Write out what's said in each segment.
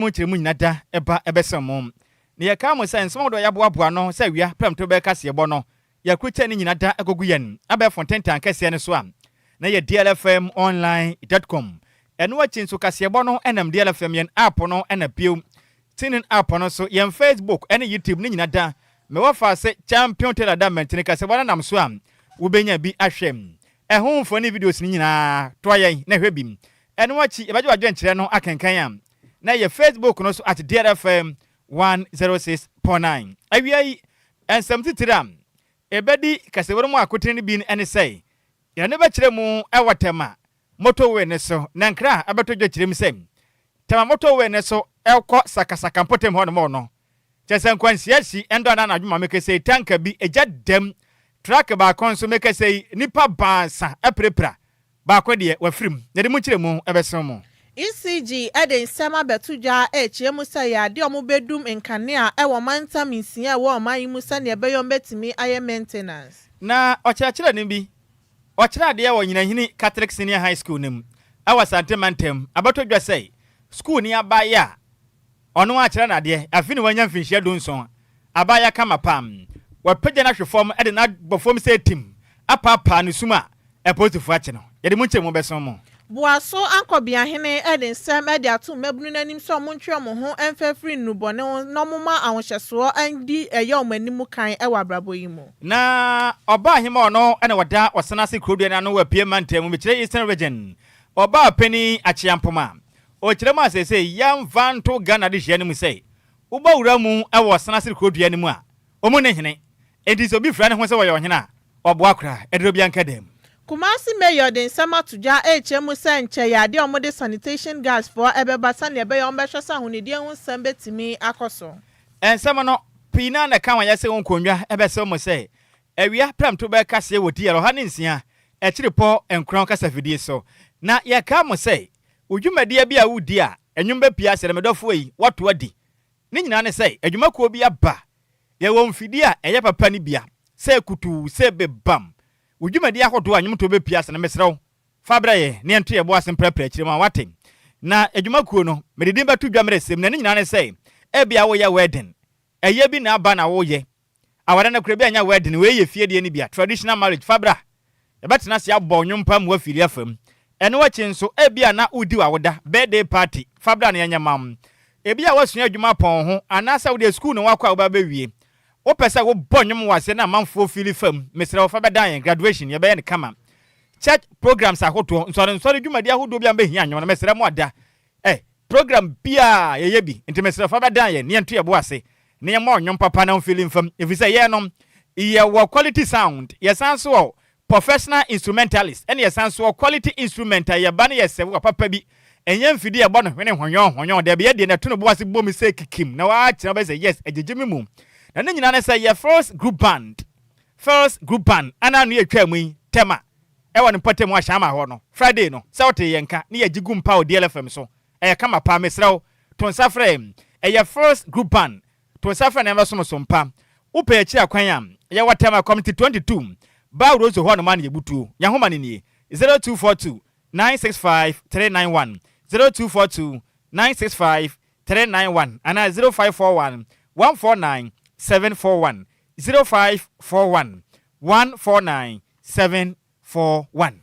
Mu nkyerɛmu nyina da ba bɛsɛm mo. Na yɛkaa mo sɛ nsɛm ahodoɔ a yɛaboaboa ano sɛ awia prɛmto bɛyɛ kaseɛbɔ no, yɛakrukyɛ ne nyina da agogu yɛn abɛɛfo ntentan kɛseɛ no so a na yɛ dlfmonline dot com. Ɛno akyi nso kaseɛbɔ no nam DLFM yɛn app no na bio TuneIn app no so, yɛn Facebook ne YouTube ne nyina da. Mewɔ faase Champion Taylor da mmɛntene kaseɛbɔ no nam so a wobɛnya bi ahwɛ. Ɛho mfoni ne videos no nyinaa toa yɛn na hwɛ bi. Ɛno akyi yɛbɛgye w'adwenkyerɛ no akenkan a na ɛyɛ Facebook no so at DRFM 106.9. Awia yi, nsɛm titiri a ɛbɛdi kasawa no mu akotene no bi ne sɛ, yɛn ani bɛkyerɛ mu wɔ Tema motorway no so, na nkra a ɛbɛtɔ dwa kyerɛ mu sɛ Tema motorway no so ɛkɔ Sakasaka mpɔtam hɔnom no, kyerɛ sɛ nkwanhyia si ɛndɔ anaa anadwo ma mekasa yi, tanka bi egya dam, truck baako nso mekasa yi, nnipa baasa apirapira, baako deɛ wafiri mu. Yɛde mu nkyerɛmu bɛsom mo. ECG de nsɛm abɛto dwa rekyerɛ mu sɛ ɛyɛ adeɛ a wɔbɛdum nkanea wɔ mantam nsia a ɛwɔ ɔman yi mu sɛdeɛ ɛbɛyɛ wɔbɛtumi ayɛ maintenance. Na ɔkyerɛkyerɛni bi, ɔkyerɛ adeɛ wɔ Nyinahini Catholic Senior High School no mu wɔ Asante mantam, abɛtɔ dwa sɛ sukuuni abaayewa a ɔno akyerɛ no adeɛ, afe na wanya mfinhyia 17, abaayewa kama pa, wapagya no ahwe fam de no abɔ fam sɛ tim, apaapaa no sum a apolisifo akye no. Yɛde mo nkyerɛmu bɛsom mo. Boaso Ankɔbeahene de nsɛm de ato mmabunu no anim sɛ wɔntwe wɔn ho mfa mfiri nnubɔne ho na wɔmma ahohyɛsoɔ ndi ɛyɛ wɔn anim kan wɔ abrabɔ yi mu. Na ɔbaa hema ɔno na ɔda Ɔsanase kurodua no ano wɔ Apue mantam mu, mekyerɛ Eastern Region, ɔbaa panin Akyeampoma. Ɔkyerɛ mu a seesei yɛmfa nto Ghana adehyeɛ no mu sɛ wobɔ wura mu wɔ Ɔsanase kurodua no mu a, wɔn ne hene. Enti sɛ obi fira ne ho sɛ ɔyɛ ɔhene a, ɔboa koraa, ɛduro biara nka dan mu. Kumasi Mayor de nsɛm ato dwa rekyerɛ mu sɛ nkyɛ yɛ adeɛ a wɔde sanitation guards foɔ bɛba sɛdeɛ ɛbɛyɛ a wɔbɛhwɛ sɛ ahonidie ho nsɛm bɛtumi akɔ so. Nsɛm no, pii no ara na ɛka wɔn ayɛ sɛ wɔn nkonnwa bɛsɛw mu sɛ awia prɛmto bɛka seɛ wɔ DR 106 akyiripɔ nkorɔn kasafidie so. Na yɛkaa mo sɛ wo dwumadie bi a woredi a nnwom bɛpue aseɛ no, me dɔfoɔ yi, woato adi. Ne nyinaa ne sɛ adwumakuo bi aba, yɛwɔ mfidie a ɛyɛ papa no bi a, sɛ kutuu, sɛ bebam, Wo dwumadi ahodoɔ a nnwomtoɔ bɛpue ase no, mesrɛ wo, fa brɛ yɛn na yɛnto yɛn bo ase mprɛprɛ akyire ma woate. Na adwumakuo no, mede din bɛto dwa mmerɛ sɛm, na ne nyinaa ne sɛ, ebia woyɛ wedding, ɛyɛ bi na aba na woyɛ, aware no koraa ebia ɛnyɛ wedding, wei yɛ fie deɛ no bi a, traditional marriage, fa bra. Yɛbɛtena ase abɔ nnwom pa ma woafiri afa mu. Ɛno akyi nso, ebia na wodi w'awoda, birthday party, fa bra na yɛnyɛ ma wo. Ebia woasua adwuma apɔn wo ho, anaasɛ wodeɛ sukuu na woakɔ a woba abɛwie, Wopɛ sɛ wobɔ nnwom wɔ aseɛ na amanfoɔ fili fam, mesrɛ wo fa bɛdan yɛn, graduation yɛbɛyɛ no kama. Church programs ahodoɔ, nsɔrensɔre dwumadie ahodoɔ bi a mobɛhia nnwom no, mesrɛ mo ada eh, program biara yɛyɛ bi, nti mesrɛ wo fa bɛdan yɛn na yɛnto yɛn bo ase na yɛmmɔ nnwom papa na womfili mfam, ɛfiri sɛ yɛn no yɛwɔ quality sound, yɛsan nso wɔ Professional instrumentalist ɛna yɛsan nso wɔ quality instrument a yɛba no yɛ sɛ wɔ papa bi ɛnyɛ mfidie a ɛbɔ no hwene hɔnyɔn hɔnyɔn dabi yɛdeɛ no ɛto no bo ase bɔ mu sɛ kikim na waakyerɛ wobɛyɛ sɛ yes ɛgyegye me mu na ne nyinaa ne sɛ yɛ first group band first group band ana ano yɛtwaa mu yi Tema ɛwɔ ne mpɔtam Ashama hɔ no Friday no sɛ wote yɛn nka ne yɛgye gu mpa wɔ DLFM so ɛyɛ kama paa mesrɛ wo to nsa frɛ ɛyɛ first group band To nsa frɛ na yɛmmɛsom so mpa. Wopɛ akyiri akwan a, yɛwɔ Tema Committee 22, Bar Rosso hɔ nom a na yɛbutuo. Yɛn nhoma no nie, 0242 965 391, 0242 965 391 anaa 0541 149 741, 0541 149 741.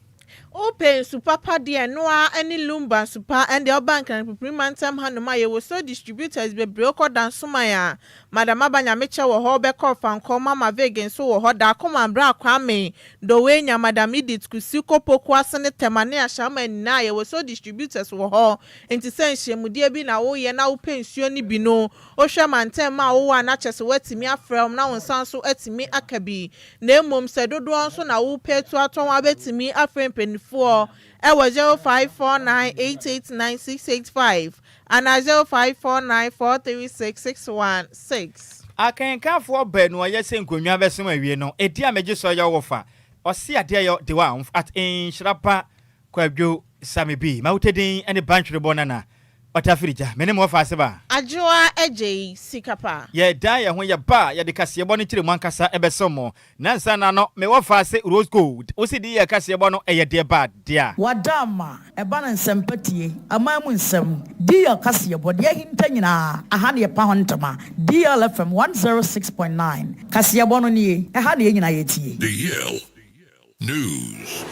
Wopɛ nsu papa deɛ ɛno ara ne Lumba nsu pa, ɛndeɛ woba Nkranpipiri mantam hanom a yɛwɔ so distributors bebree wokɔ Dansoman a Madam Aba Nyamekyɛ wɔ hɔ wobɛkɔ Ɔfankɔ Mama Vig nso wɔ hɔ Dakoman Bra Kwame Dowenya Madam Edith Kusi Kopoku ase ne Tema ne Ashaiman nyinaa yɛwɔ so distributors wɔ hɔ nti sɛ nhyiamudeɛ bi na woyɛ na wopɛ nsuo no bi no wohwɛ mantam a wowɔ a na kyɛsɛ woatumi afrɛ wɔn na wo nsa nso atumi aka bi Na mmom sɛ dodoɔ nso na wopɛ atu atɔn a wobɛtumi afrɛ mpaninfoɔ wɔ 0549889685 anaa 0549436616. Akenkanfoɔ baanu a yɛsɛ nkonnwa bɛsom awie no, ɛdi a megye sɛ ɔyɛ wo wɔfa, ɔse adeɛ yɔ de wa at nhyira pa Kwadwo Same bi ma wotɛ din ne Bantwerebɔ Nana. Ɔtafiri gya, me ne mo wɔfa ase ba. Adwoa Agyei, sika pa. Yɛdan yɛn ho yɛba a, yɛde kaseɛbɔ no nkyerɛmu ankasa bɛsom mo. Nansa na no, me wɔfa ase Rose Gold, wo se di yɛ kaseɛbɔ no ɛyɛ deɛ ba dea. Wada ama ɛba no nsɛmpa tie, aman mu nsɛm, DL kaseɛbɔ, deɛ ahinta nyinaa, aha na yɛpa ho ntoma, DL FM 106.9, kaseɛbɔ no nie, ɛha na yɛn nyinaa yɛtie. DL News.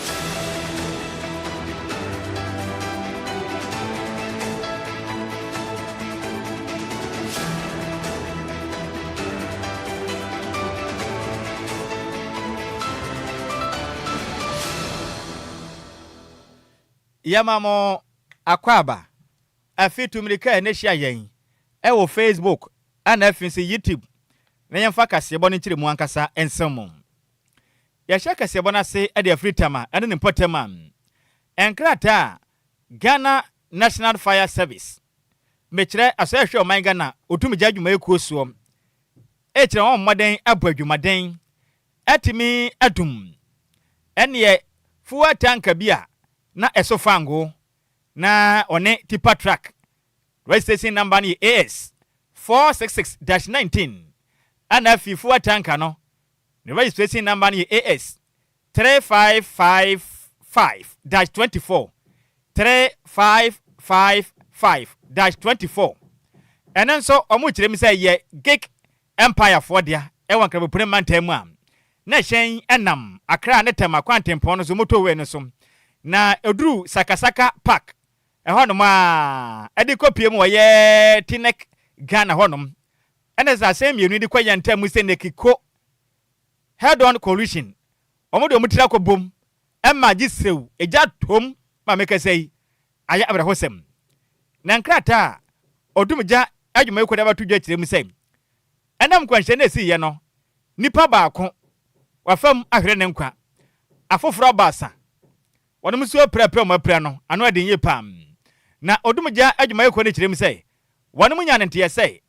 Yɛma mo akwaaba. Afi tu mmirika a ɛna hyia yɛn wɔ Facebook ɛna afei nso YouTube na yɛmfa kaseɛbɔ no nkyerɛmu ankasa nsɛm mu. Yɛhyɛ kaseɛbɔ no ase de afiri Tama ne ne mpɔtam a nkrataa a Ghana National Fire Service, mekyerɛ Asɔre Hwɛ Ɔman Ghana Otumgya Adwumayɛkuo soɔ, rekyerɛ wɔn mmɔden abɔ adwumaden atumi adum ɛneɛ fuel tanker bi a na ɛso fangoo na ɔne tipper truck registration number no yɛ AS 466-19 ɛna afei fuel tanker no ne registration number no yɛ AS 3555-24, 3555-24. Ɛno nso wɔkyerɛ mu sɛ ɛyɛ Gig Empire foɔ dea ɛwɔ Nkrabopene mantam mu a na hyɛn nam Accra ne Tema kwantempɔn no so motorway no so na ɛduru Sakasaka Park ɛhɔnom a ɛde kɔpie mu ɔyɛ Tinec Ghana hɔnom. Ɛna sɛ asɛm mmienu yi de kɔ yɛn ntam sɛ Nekiko head on collision, wɔn de wɔn tiri akɔ bom ɛma gye sew egya tom ma mekasa yi ayɛ awerɛhosɛm. Na nkrataa a odumgya adwumayɛkuo de abɛto dwa kyerɛ mu sɛ ɛnam nkwanhyia no esiiɛ no, nipa baako wafam ahwere ne nkwa, afoforɔ baasa wɔnom nso apirapira wɔn apira no ano ɛden yie paa. Na odumgya adwumayɛkuo no kyerɛ mu sɛ wɔnom nyaa ne nteɛ sɛ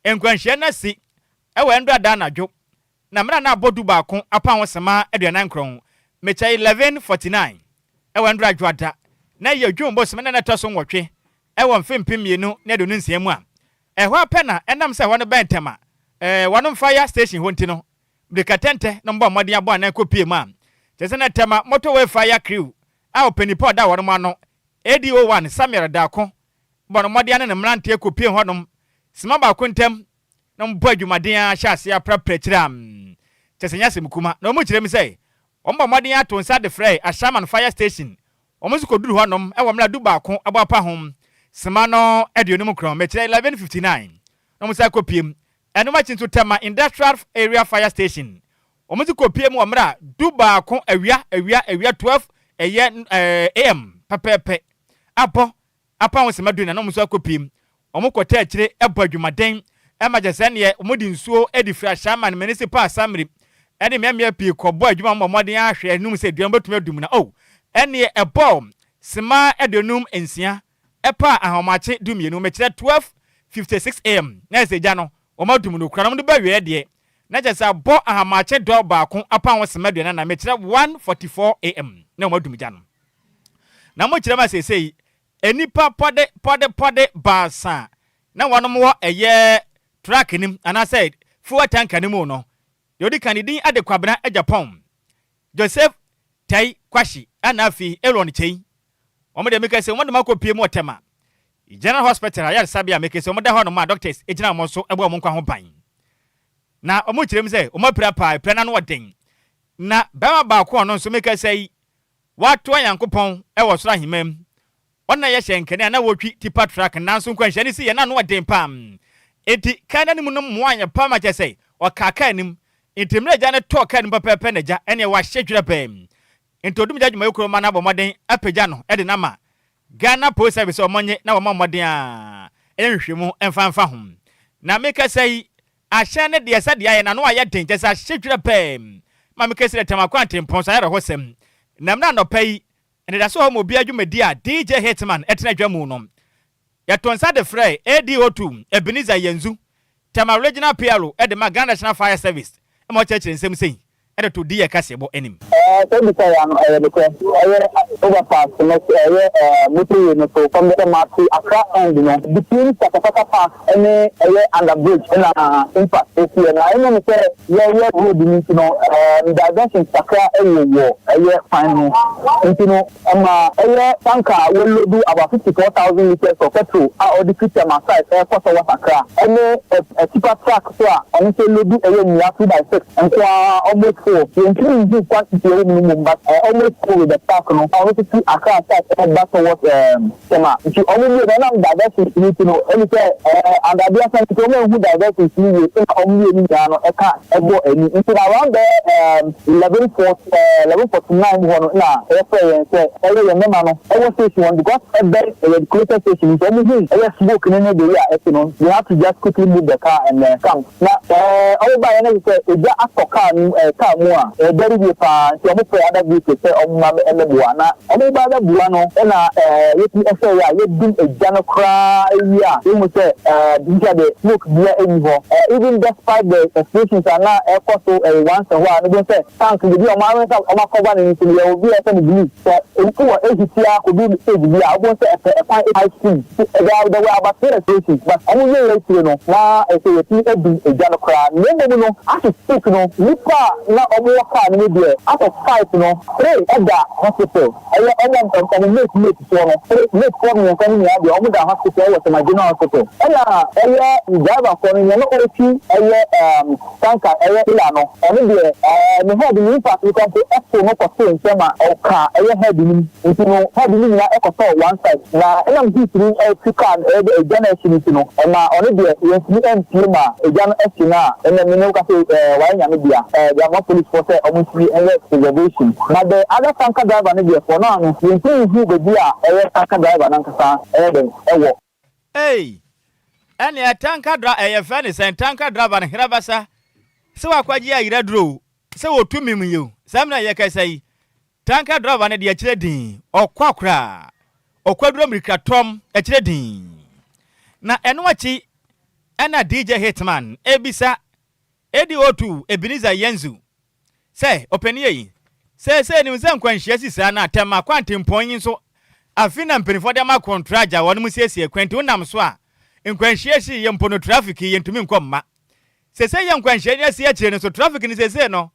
nkwanhyia no asi wɔ ɛndɔ ada anadwo na mmerɛ a na abɔ 11 apa ho sema 49, mekyɛ 11:49 ɛwɔ ɛndɔ adwoada na ɛyɛ June bosome na ɛtɔ so 8 ɛwɔ mfe 2026 mu a ɛhɔ apɛ na ɛnam sɛ ɛhɔ no bɛn ntɛm a wɔnom fire station hɔ nti no mirikatɛntɛ na mbɔ mmɔden abɔ anan kɔpie mu a kyerɛ sɛ na Tema motorway fire crew a ɔpanipa ɔda wɔnom ano ADO1 Samuel Daako bɔ no mmɔden ne ne mmeranteɛ kɔpie hɔnom sima baako ntam na mbɔ adwumaden a hyɛ ase aprapra akyire a kyerɛ sɛ nyɛ asɛm kuma. Na wɔn kyerɛ mu sɛ wɔn bɔ mmɔden ato nsa de frɛ Ashaiman fire station, wɔn nso kɔduru hɔnom ɛwɔ mmerɛ 11 abɔ apa ho sima no 59, mekyerɛ 11:59, na wɔn nsa kɔpie mu. Ɛnom akyi nso Tema industrial area fire station, wɔn nso kɔpie mu wɔ mmerɛ 11 awia awia awia 12 ɛyɛ am pɛpɛɛpɛ abɔ apa ho sima 14 na wɔn nso akɔpie mu. Wɔn kɔtɛ akyire ɛbɔ adwumaden ɛma kyɛ sɛ neɛ wɔn de nsuo de firi Ashaiman municipal assembly ɛne mmeammea pii kɔbɔ adwuma mmɔ mmɔden ahwɛ anum sɛ dua bɛtumi adum na oh ɛneɛ ɛbɔ sima 56 ɛpa ahomakye 12, mekyerɛ 12:56 am, na ɛsɛ gya no wɔn adum no kura na wɔn de bɛwie deɛ na kyerɛ sɛ abɔ ahomakye 1 apa ho sima 44, mekyerɛ 1:44 am, na wɔn adum gya no. Na mo kyerɛ ma seesei nipa pɔde pɔde pɔde baasa na wɔn wɔ ɛyɛ truck nim anaasɛ fuel tanker no mu no, deɛ ɔdi kan ne din ade Kwabena Agyapɔn, Joseph Tai Kwashi, ɛna afei Aaron Kyei. Wɔn deɛ meka sɛ wɔn de ma akɔ pie mu wɔ Tema General Hospital ayaresabea a meka sɛ wɔn da hɔ nom a doctors gyina wɔn so bɔ wɔn nkwa ho ban. Na wɔn kyerɛ mu sɛ wɔn apira paa, apira n'ano ɔden. Na bɛrima baako a ɔno nso meka sɛ yi watoa Nyankopɔn wɔ soro ahemman mu, ɔna yɛ hyɛnkani a na wɔtwi tipper truck, nanso nkwanhyia no si yɛ n'ano ɔden paa. Enti kaa n'anim no mmoa yɛ paa ma kyerɛ sɛ ɔkaa kaa anim. Nti mmerɛ agya no tɔɔ kaa anim pɛpɛɛpɛ na agya ɛneɛ wahyɛ dwerɛ bɛɛ. Nti odumgya adwumayɛkuo ma no abɔ mmɔden apagya no de no ama Ghana Police Service sɛ wɔn nye na wɔn mmɔden a ɛyɛ nhwehwɛmu mfa mfa ho. Na mekasa yi, ahyɛn no deɛ sɛdeɛ ayɛ n'ano ayɛ den kyerɛ sɛ ahyɛ dwerɛ bɛɛ ma mekasa yi Tema kwantempɔn so ayɛ awerɛhosɛm. Na mmerɛ anɔpa yi anidaso wɔ hɔ ma obiara dwumadi a DJ Hitman tena dwa mu no, yɛto nsa de frɛ ADO2 Ebenezer Yanzu, Tema Regional PRO de ma Ghana National Fire Service ma ɔkyerɛkyerɛ nsɛm sei. de to di yɛ kaseɛbɔ anim. Ɛɛ sɛ wobisa yɛ ano ɛyɛ nokorɛ ɛyɛ overpass no so ɛyɛ ɛɛ motorway no so from Tema to Accra end no between Sakasaka park ɛne ɛyɛ under bridge ɛna impact ɛsiɛ na ɛnam sɛ yɛyɛ road no nti no ɛɛ diversions kakra ɛwɔ wɔ ɛyɛ kwan no nti no ɛma ɛyɛ tanker a wɔloadu about 54,000 litres of petrol a ɔde fi Tema side ɛrekɔ towards Accra ɛne ɛ tipper truck so a ɔno nso loadu ɛyɛ nnua 2 by 6 nko ara, almost full. Yɛntumi nhu quantity ɛwɔ mu no mmom, but almost full with the truck no a ɔno nso fi Accra side ɛreba towards Tema. Nti ɔmo mmienu, ɛnam diversions no nti no, ɛne sɛ andadeɛ asa nti ɔmo anhu diversions no yie, ɛna ɔmo mmienu nyinaa no ɛka ɛbɔ ani. Nti na around there 11:40, 11:49 mu hɔ no, na ɛyɛfrɛ yɛn sɛ ɛyɛ yɛn mmarima no ɛwɔ station hɔ because ɛbɛn ɛyɛ the closest station, nti ɔmo hu ɛyɛ smoke ne ne de yi a ɛte no, they have to just quickly move the car and come. Na ɔmo ba yɛn no sɛ egya atɔ car no car mu a ɛdɛre yie paa, nti ɔmo fɛ other vehicles sɛ ɔmo ma ɛmɛboa. Na ɔmo ba bɛboa no, ɛna yɛtumi ɛsɛ yɛ a yɛdum egya no koraa ewie a, ehu sɛ nti de smoke bia ɛni hɔ, even despite the explosions a na ɛkɔ so once a while no bi sɛ tank bi a ɔmo awɛn sɛ ɔmo akɔba ne nti no, yɛ obi a ɛsɛ no blue sɛ nti wɔ ehiti a kodu stage bi a ɔmo sɛ ɛpɛ ɛkwan high speed. There were about three explosions, but ɔmo yɛ yɛ akyire no na ɛsɛ yɛtumi edum egya no koraa. Na mmom no, as we speak no, nipa a na ɔmo wɔ car no mu deɛ, out of five no, three ɛda hospital. Ɛyɛ ɔmo mate soɔ no, three mate foɔ mmiɛnsa no nyinaa deɛ, ɔmo da hospital ɛwɔ Tema General Hospital. Ɛna ɛyɛ driver foɔ no, nea no ɔretwi ɛyɛ tanker, ɛyɛ ila no, ɔno deɛ ne head ne impact no kɔmpo ɛfo no kɔtoo nkyɛn ma ɔka ɛyɛ head no mu, nti no head no nyinaa ɛkɔtɔɔ one side. Na ɛnam heat no ɛfi car no ɛyɛ egya no akyi no ti no, ɛma ɔno deɛ yɛntumi ɛmpie ma egya no akyi no a ɛnna mi ne wo ka sɛ wayɛ Nyame dea. De ama police foɔ sɛ ɔmo ntumi ɛyɛ preservation. Na the other tanker driver no deɛ, for now no, yɛntumi nhu baabi a ɛyɛ tanker driver nankasa ɛyɛ dɛn ɛwɔ. Ei, ɛneɛ tanker dra ɛyɛ fɛ ne sɛn tanker driver no hera basa sɛ wakwagye ayera duro sɛ wɔtu mim yi o. Saa mmerɛ yɛ kasa yi, tanker driver no deɛ, akyerɛ din ɔkɔ koraa, ɔkwaduro mmirika tɔm akyerɛ din. Na ɛno akyi ɛna DJ Hitman ebisa ADO2 Ebenezer Yenzu sɛ ɔpanin yi sɛsɛ nim sɛ nkwanhyia si saa na atɛm akwantempɔn yi nso afi na mpanimfoɔ de ama contract a wɔn mu siesie kwan, nti wonam so a nkwanhyia si yɛ mpo no, traffic yɛ ntumi nkɔ mma. Sɛsɛ yɛ nkwanhyia ni asi akyire no so, traffic ni sɛsɛ no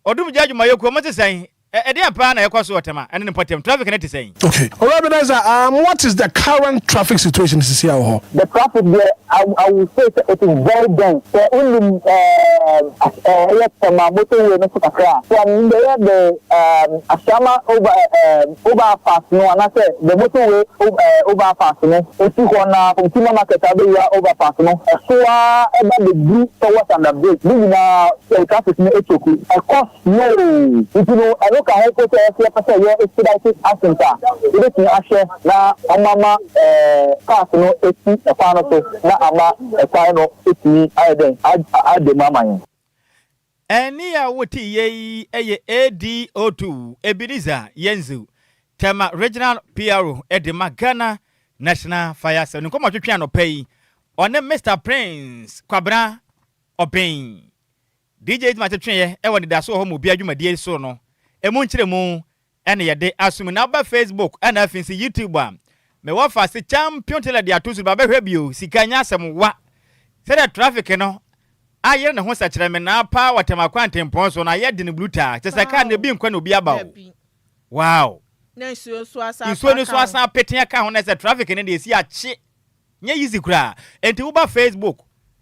ɔdum gya adwumayɛkuo mo te sɛn? Ɛdeɛ paa na ɛkɔ so wɔ Tɛma ɛne ne mpɔtɛm? Traffic ne te sɛn? Okay. All right, Ebenezer, what is the current traffic situation sisi a wɔ hɔ? The traffic there, I will say it is very dense. Sɛ wonim ɛyɛ Tema motorway no so kakra, from the the Ashama over overpass no, anaasɛ the motorway overpass no esi hɔ na from Tima Market abɛwura overpass no ɛso a ɛba bɛduru towards under bridge ne nyinaa, traffic no etoku, ɛkɔ slow. Nti no ɛno ka ho ko sɛ ɛsɛ yɛpɛ sɛ yɛ expedite actions a yɛbɛtumi ahyɛ na ɔmama cars no esi ɛkwan no so na ama ɛkwan no etumi ayɛ dɛn ade mu ama yɛn. Ɛne a wote yɛ yi yɛ ADO2 Ebenezer Yenzu, Tema Regional PRO ɛde ma Ghana National Fire Service. Nkɔmɔ twetwe anɔpa yi, ɔne Mr Prince Kwabena Ɔbɛn DJ Edwuma twetweɛ ɛwɔ nidaso wɔ hɔ ma obi adwumadie so no emu nkyerɛmu ɛna yɛde asom. Na aba Facebook ɛna afei nso YouTube a mewɔ fa se Champion Tailor de ato so ba bɛhwɛ bio. Sika nyɛ asɛm wa sɛdeɛ traffic no ayere ne ho sɛkyerɛmenaa paa wɔ Tɛm akwantempɔn so na ayɛ de ne brutal kyɛ sɛ kaa no ebi nkɔ na obi aba o. Wow. Na nsuo nso asa. Nsuo no so asan apete aka ho na sɛ traffic no deɛ esi akye nyɛ easy koraa. Nti woba Facebook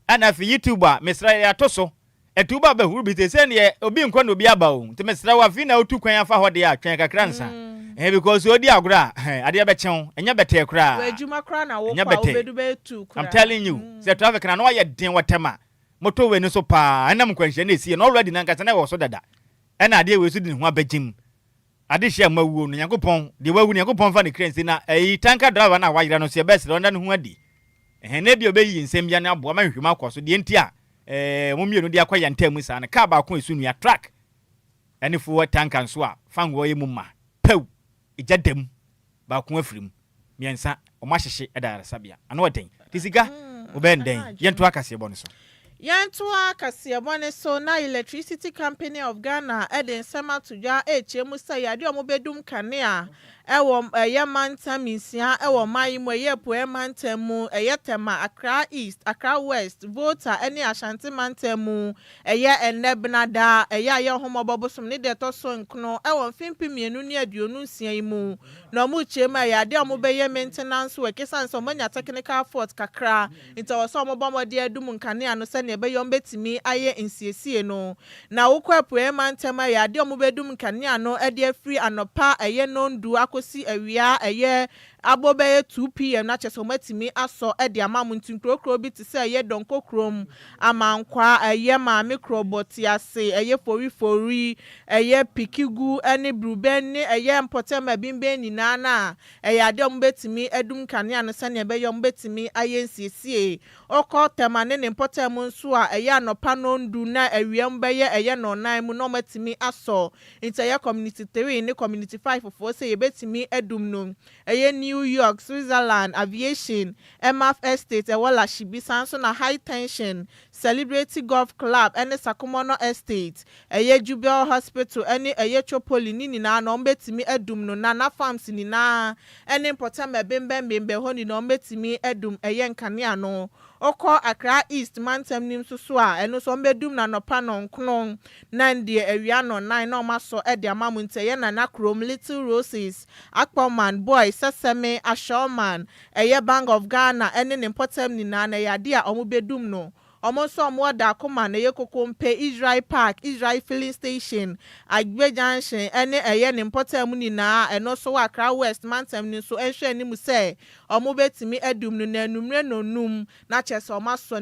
ɛna afei YouTube a, mesrɛ, yɛ ato so. Nti woba bɛhuru bi sɛ sɛ obi nkɔ na obi aba o. Nti mesrɛ wo, afei na wotu kwan afa hɔ deɛ a, twɛn kakra nsa because odi agorɔ a adeɛ bɛkyɛw, ɛnyɛ bɛtɛɛ koraa. W'adwuma koraa na wokɔ a, wobɛdu bɛyɛ tu koraa. I'm telling you sɛ traffic na no ayɛ den wɔ Tɛm a motorway no so paa ɛnam nkwanhyia no esie no already nankasa na ɛwɔ so dada, ɛna adeɛ wei so de ne ho abɛgyim ade hyɛ ma wuo no. Nyankopɔn deɛ wawu no, Nyankopɔn fa ne kra nsi. Na ɛyi tanker driver no a wayera no so, yɛbɛsrɛ ɔnda ne ho adi ɛhɛn na ebi a ɔbɛyi nsɛm bia no aboa ma nhwehwɛmu akɔ so deɛ nti a mo mmienu de akɔ yɛn ntam saa no. Kaa baako esu nua truck ɛne fuel tanker nso a fangoɔ yɛ mu ma pɛw, egya dam baako afiri mu, mmiɛnsa ɔmo ahyehye ɛda ayaresabea. Ano ɔden te sika wobɛn dɛn? Yɛnto akaseɛ bɔ no so. Yɛntoa kaseɛbɔ ne so na Electricity Company of Ghana de nsɛm ato dwa ɛrekyerɛ mu sɛ yadeɛ a wɔbɛdum kanea ɛwɔ ɛyɛ mantam 6 ɛwɔ ɔman yi mu, ɛyɛ Apueɛ mantam mu, ɛyɛ Tema, Accra East, Accra West, Volta ne Ashanti mantam mu. Ɛyɛ ɛnnɛ Benada, ɛyɛ a ɛyɛ Ɔhomɔbɔ bosom ne deɛ ɛtɔ so 9 ɛwɔ mfe 2026 yi mu, na ɔmo kyerɛ mu a ɛyɛ adeɛ a ɔmo bɛyɛ maintenance work ɛsiane sɛ ɔmo anya technical fault kakra, nti ɛwɔ sɛ ɔmo bɔ mmɔden adum nkanea no sɛnea ɛbɛyɛ ɔmo bɛtumi ayɛ nsiesie no. Na wokɔ Apueɛ mantam a, ɛyɛ adeɛ a ɔmo bɛdum nkanea no ɛde afiri anɔpa ɛyɛ 10:00 akɔsi awia ɛyɛ abɔ bɛyɛ 2 p.m. na kyerɛ sɛ ɔmo atumi asɔ ɛde ama mo. Nti nkurokuro bi te sɛ ɛyɛ Dɔnko kurom, Amankwa, ɛyɛ Maame Kurɔbɔ, Tease, ɛyɛ Forifori, ɛyɛ Pikigu ɛne Brubɛn ne ɛyɛ mpɔtam ɛbinbɛn nyinaa na ɛyɛ adeɛ a ɔmo bɛtumi adum kanea no sɛnea ɛbɛyɛ ɔmo bɛtumi ayɛ nsiesie. Ɔkɔ Tɛma ne ne mpɔtam nso a, ɛyɛ anɔpa 10:00 na awia mu bɛyɛ ɛyɛ 4:00 mu na ɔmo atumi asɔ. Nti ɛyɛ Community 3 ne Community 5 fofoɔ sɛ yɛbɛtumi adum no, ɛyɛ New York, Switzerland, Aviation, Emaf Estate ɛwɔ Lashibi, san so na High Tension, Celebrity Golf Club ɛne Sakumono Estate, ɛyɛ Jubel Hospital ɛne ɛyɛ Chopoli ne nyinaa na wɔn bɛtumi adum no. Nana Farms nyinaa ɛne mpɔtam ɛbɛnbɛnbɛnbɛn hɔ nyinaa, wɔn bɛtumi adum ɛyɛ nkanea no. Ɔkɔ Accra East mantam nim nso so a, ɛno nso wɔn bɛdum n'anɔpa 9:00 na deɛ awia 4:00 na wɔn asɔ ɛde ama mu. Nti ɛyɛ Nana Kurom, Little Roses, Akpɔman Boy, Sɛsɛme, Ashawman, ɛyɛ Bank of Ghana ɛne ne mpɔtam nyinaa na ɛyɛ adeɛ a wɔn bɛdum no. Wɔn nso a wɔwɔ Daakoma na ɛyɛ Kokompe, Israel Park, Israel Filling Station, Agbe Junction ɛne ɛyɛ ne mpɔtam nyinaa, ɛno nso wɔ Accra West mantam no nso, ɛnhwɛ anim sɛ wɔn bɛtumi adum no na anummerɛ 5:00 na kyerɛ sɛ wɔn asɔ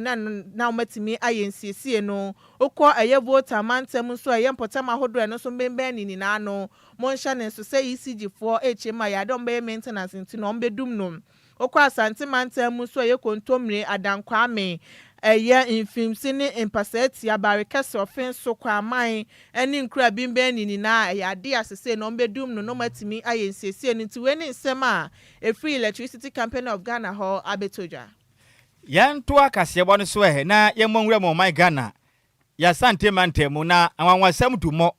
na wɔn atumi ayɛ nsiesie no. Wokɔ ɛyɛ Volta mantam nso a, ɛyɛ mpɔtam ahodoɔ, ɛno nso mbɛnbɛn ne nyinaa no, monhyɛ ne nso sɛ ECG foɔ ɛrekyɛ mu a yɛade wɔn bɛyɛ maintenance nti na wɔn bɛdum no. Wokɔ Asante mantam mu nso a, ɛyɛ Kontomire, Adankwame, ɛyɛ Mfimsi ne Mpasaatia, Barekɛse, Ɔfen so, Kwaman ɛne nkura bimbɛn ne nyinaa, ɛyɛ ade a sese na wɔn bɛdum no na wɔn atumi ayɛ nsiesie no. Nti wei ne nsɛm a ɛfiri Electricity Company of Ghana hɔ abɛtɔ dwa. Yɛnto akaseɛbɔ no so ɛ na yɛmmɔ nwura mu ɔman Ghana yɛasante mantam mu na anwanwasɛm du mmɔ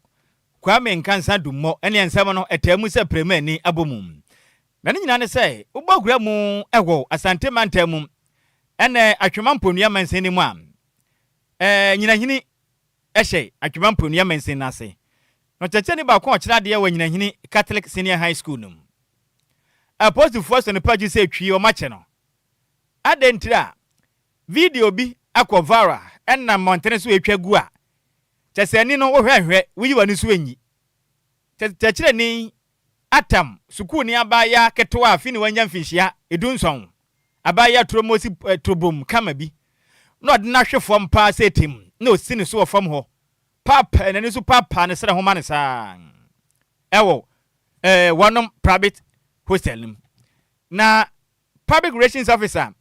Kwame Nkansa du mmɔ ɛne nsɛm no ɛtaa mu sɛ prɛmu ani abɔ mu, na ne nyinaa ne sɛ wobɔ wura mu ɛwɔ Asante mantam mu ɛnɛ Atwema Mponua mansin no mu a, Nyinahini ɛhyɛ Atwema Mponua mansin no ase, na ɔkyerɛkyerɛni baako a ɔkyerɛ adeɛ wɔ Nyinahini Catholic Senior High School no mu, apolisifoɔ sɔ nipa gye sɛ twie ɔmo akyɛ no. Adɛn ntiri a video bi akɔ viral ɛnam mmɔntene so etwa gu a kyɛ sɛ ani no wohwɛ nhwɛ woyi w'ani so enyi kyerɛkyerɛni atam sukuuni abaayewa ketewa a fi ne wanya mfinhyia 17, abaayewa turomosi turobom kama bi, na ɔde n'ahwe fam paa sɛ etim na osi ne so wɔ fam hɔ paapaa n'ani so, paapaa ne srɛ ho ma ne saa ɛwɔ wɔnom private hostel no mu. Na public relations officer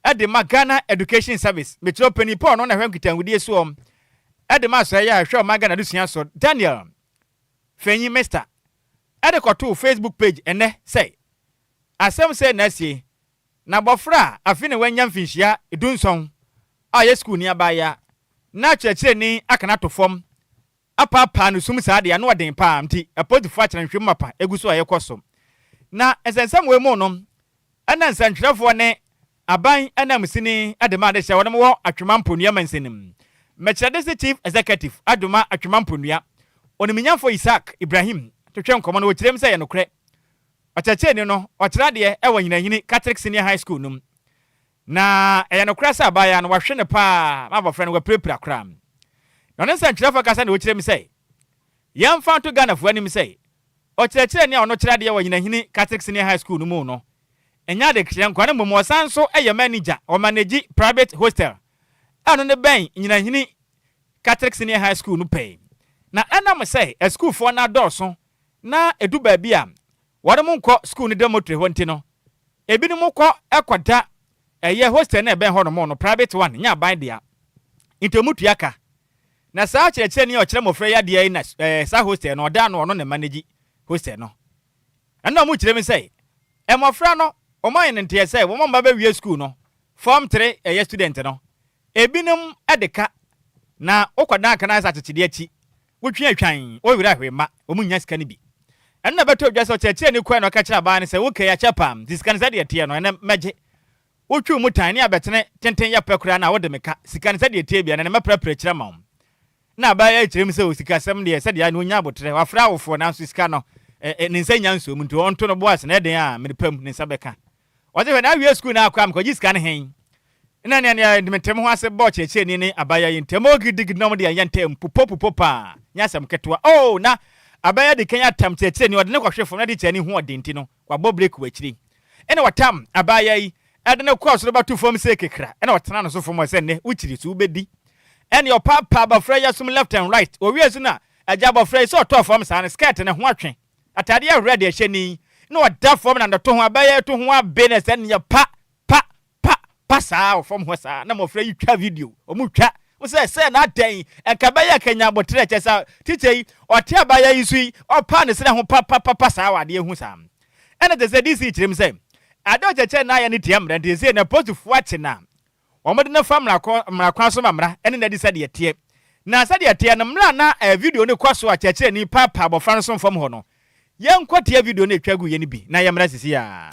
ɛde ma Ghana Education Service, mekyerɛ panyin paul no na ɛhwɛ nkitahodie soɔ ɛde ma asɔre a ɛhwɛ ɔman Ghana adesua so, Daniel Fenyi Mister, ɛde kɔtoo Facebook page ɛnɛ sɛ asɛm sɛ n'asie na abɔfra a afe ne wanya mfinhyia 17 a ɔyɛ sukuu ni abaayewa na kyerɛkyerɛni aka no ato fam apaapaa no sum saa deɛ ano ɔden paa. Nti apolisifoɔ akyerɛ nhwɛ mu mapa egu so a yɛkɔ so na nsɛnsɛm wɔ mu no, ɛna nsɛntwerɛfoɔ ne aban anamsini de ma ade hyɛ wɔn wɔ Atwema Mponua mansinim mɛkyerɛde se Chief Executive Adoma Atwema Mponua, Oniminyafo Isaac Ibrahim, twetwe nkɔmɔ no, wɔkyerɛ mu sɛ yɛ nokorɛ ɔkyerɛkyerɛni no ɔkyerɛ adeɛ ɛwɔ Nyinahini Catholic Senior High School no mu, na ɛyɛ nokorɛ sɛ abaayewa no wahwe no paa ma abɔfra no wapirapira koraa. Na ɔne nsɛntwerɛfoɔ kasa na wɔkyerɛ mu sɛ yɛmfa nto Ghanafoɔ anim sɛ ɔkyerɛkyerɛni a ɔno kyerɛ adeɛ wɔ Nyinahini Catholic Senior High School no mu no ɛnyɛ adekyerɛ nkwa no, mmom ɔsan nso yɛ manager, ɔmanage private hostel a ɛno ne bɛn Nyinahini Catholic Senior High School no pɛɛ. Na ɛnam sɛ asukuufoɔ no adɔɔso na ɛdu baabi a wɔn mo nkɔ school no dormitory hɔ nti no, ebinom kɔ ɛkɔda ɛyɛ hostel no ɛbɛn hɔ nom no, private one, nyɛ aban dea, nti ɔmo tua ka. Na saa kyerɛkyerɛni a ɔkyerɛ mmɔfra yi adeɛ yi na saa hostel no ɔda no, ɔno na manage hostel no. Ɛno a ɔmo kyerɛ mi sɛ mmɔfra no ɔmo ayɛ no nteɛ sɛ wɔn mba bɛwie school no, form 3 ɛyɛ student no, ebinom ɛde ka. Na wokɔdan aka no ayɛ sɛ akyekyedeɛ akyi. Wotwe atwan, wo werɛ ahwe mma wɔn nnya sika no bi. Ɛno na ɛbɛtɔ dwa sɛ ɔkyerɛkyerɛni kɔe na ɔka kyerɛɛ abaa no sɛ, Wo kɛi akyɛ paa, nti sika no sɛdeɛ ɛteɛ no, ɛnnɛ mɛgye. Wotwiw mu tan ne abɛtene tenten yɛ pɛ koraa na wode me ka. Sika no sɛdeɛ ɛteɛ biara, ɛnnɛ mɛprapra akyiri ama wo. Na abaa yi kyerɛ mu sɛ osikasɛm deɛ sɛdeɛ ayɛ no ɔnya aboterɛ, wafrɛ awofoɔ nanso sika no ɛ, ne nsa nnya nsuo mu nti ɔnto no bo ase na ɛden a mene pa mu ne nsa bɛka. Ɔse hwɛ na awie sukuu no akɔ a mekɔgye sika no hen? Nna nea nea mete me ho ase bɔ ɔkyerɛkyerɛni ne abaayewa yi ntam oh gidigidi na wɔde ayɛ ntam pupo pupo paa nyɛ asɛm ketewa oh na abaayewa di kan atam kyerɛkyerɛni ɔde no kɔhwe fam na tikyani ho ɔden nti no wabɔ breki wɔ akyiri ɛna wɔtam abaayewa yi ɛde no kɔɔ soro bɛto fam sei kekra ɛna ɔtena no so fam hɔ sɛ nnɛ wokyiri so wobɛdi ɛne ɔpaapaa abɔfra yi asom left and right owie so na agya abɔfra yi sɛ ɔtɔɔ fam saa no skirt ne ho atwe atadeɛ ahoroɔ deɛ ɛhyɛ ni na ɔda fam na ne to ho abɛyɛ to ho abe na sɛ neɛ pa pa pa pa saa wɔ fam hɔ saa na mmɔfra yi twa video wɔn twa wɔn sɛ sɛ na adɛn ɛnka bɛyɛ kanya abotrɛ kyɛ sɛ tikya yi ɔte abaya yi so yi ɔpa ne serɛ ho pa pa pa pa saa wɔ adeɛ ho saa ɛna kyɛ sɛ DC kyerɛ mu sɛ ade ɔkyɛkyɛ na ayɛ ne tia mmara nti sɛ na posifoɔ akye na Wɔde no fa mmara kɔ mmara kwan so ma mmara ne no adi sɛdeɛ ɛteɛ. Na sɛdeɛ ɛteɛ no, mmerɛ a na video no rekɔ so a kyerɛkyerɛni paapaa abɔfra no so fam hɔ no, yɛnkɔ tie video no a ɛtwa guiɛ no bi na yɛmmra sisi ara.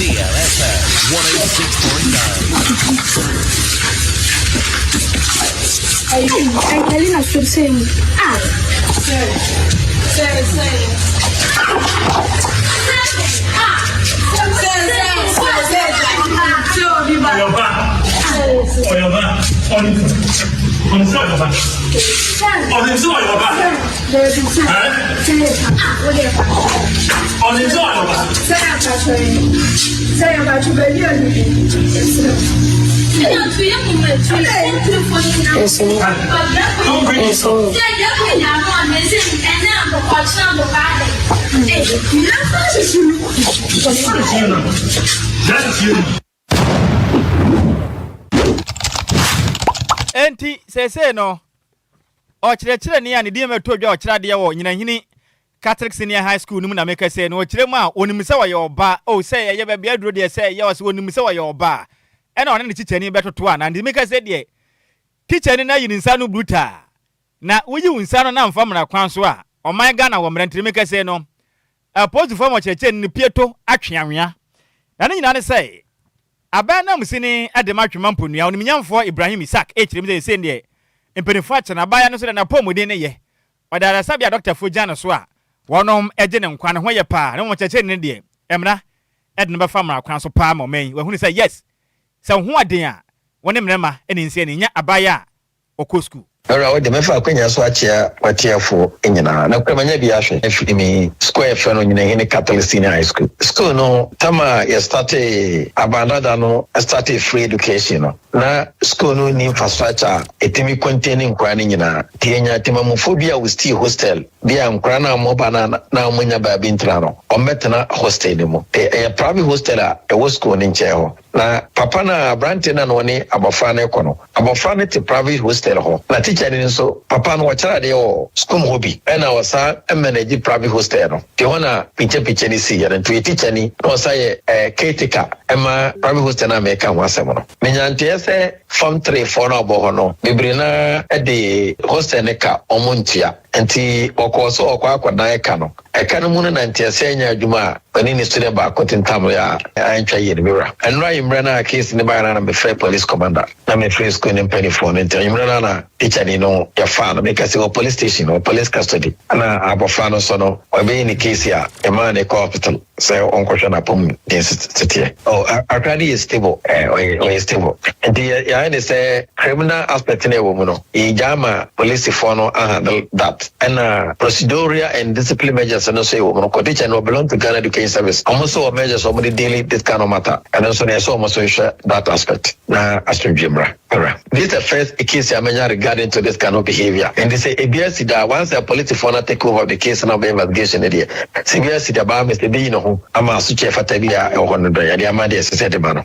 DLFM 106.9. Enti seesei no, ɔkyerɛkyerɛni a ne din mmɛtɔ dwa a ɔkyerɛ adeɛ wɔ Nyinahini Catholic Senior High School no mu na meka sɛ no ɔkyerɛ mu a ɔnim sɛ ɔyɛ ɔba o sɛ ɛyɛ baabi aduro deɛ sɛ ɛyɛ ɔsɛ ɔnim sɛ ɔyɛ ɔba ɛna ɔne ne tikyani bɛtoto a na nti meka sɛ deɛ tikyani no ayi ne nsa no brutal na woyi wo nsa no na mfa mmara kwan so a ɔman Ghana wɔ mmara nti meka sɛ no Apolisifoɔ ma ɔkyerɛkyerɛni no pie to atwe anwea. Na ne nyinaa ne sɛ, aban nanmusini de ma Twema Mponua, Onimnyamfoɔ Ibrahim Isaac rekyerɛ mu sɛ seesei deɛ mpanimfoɔ akyere no, abaayewa no nso deɛ n'apɔmuden no yɛ. Ɔda ayaresabea a dɔktafoɔ gyina no so a wɔnom gye ne nkwa, ne ho yɛ paa. Na mmom ɔkyerɛkyerɛni no deɛ, mmara de no bɛfa mmara kwan so paa ma ɔman yi wahunu sɛ yes, sɛ wo ho aden a, wo ne mmarima na ɛnsi ani, nyɛ abaayewa a ɔkɔ sukuu. Owura, wo de, mɛfa akwanya so akyea w'atiefo nyinaa. Nokorɛ manya bi ahwɛ afiri me sukuu a yɛfrɛ no Nyinahene Catholic Senior High School. Sukuu no, tam a yɛstartee, aban dada no startee free education no, na sukuu no nni infrastructure a ɛtumi contain nkwadaa no nyinaa. Nti yɛnyaa temamufoɔ bi a wɔstii hostel bi a nkwadaa no a wɔba no a na wɔnnya baabi ntena no, wɔbɛtena hostel no mu. Ɛyɛ private hostel a ɛwɔ sukuu no nkyɛn hɔ. Na papa no a aberanteɛ no a na ɔne abɔfra no rekɔ no, abɔfra no te private hostel hɔ, na tikyani no nso, papa no ɔkyerɛ adeɛ wɔ sukuu mu hɔ bi, ɛna ɔsan manage private hostel no, nti ɛhɔ na pikya pikya no siiɛ no, nti ɔyɛ tikyani na ɔsan yɛ caretaker ma private hostel no a mereka ho asɛm no. Menya nteɛ sɛ form 3 foɔ no a wɔbɔ hɔ no, bebree no ara de hostel no ka wɔn ntua, nti wɔkɔɔ sɛ wɔkɔ akɔdan ɛka no. Ɛka no mu no na nteaseɛ nyɛ adwuma a ɔne ne student baako tentamee a antwa yie no. Me wura, ɛnnora anwummerɛ no a case no baeɛ no ara na mefrɛɛ police commander na mefrɛɛ sukuu no mpaninfoɔ no nti anwummerɛ no ara na tikyani no yɛfaa no. Meka sɛ wɔ police station, wɔ police custody ɛna abɔfra no nso no wɔbɛyɛ ne case a yɛmaa no kɔ hospital sɛ ɔnkɔhwɛ n'apɔmuden seteɛ. Oh, akora no yɛ stable, eh, ɔyɛ, ɔyɛ stable. Nti yɛ, yɛayɛ ne sɛ criminal aspect no ɛwɔ mu no, yɛgyaa ma polisifoɔ no ahandle that. Ɛna procedural and discipline measures no nso ɛwɔ mu no, kɔ teacher no belong to Ghana Education Service. Wɔn nso wɔ measures wɔn de deal this kind of matter. Ɛno nso no ɛsɛ wɔn nso nhwɛ that aspect na asomdwie mmra. Mmra. This is the first case a manya regarding to this kind of behaviour. Nti sɛ ebi asi da a, once a polisifoɔ no take over the case na wɔbɛyɛ investigation no deɛ, sɛ ebi asi da baa mr ebeyi ne ho ama asotwe a ɛfata bi a ɛwɔ hɔ no dɔ yɛde ama deɛ ɛsɛ sɛ yɛde ma no.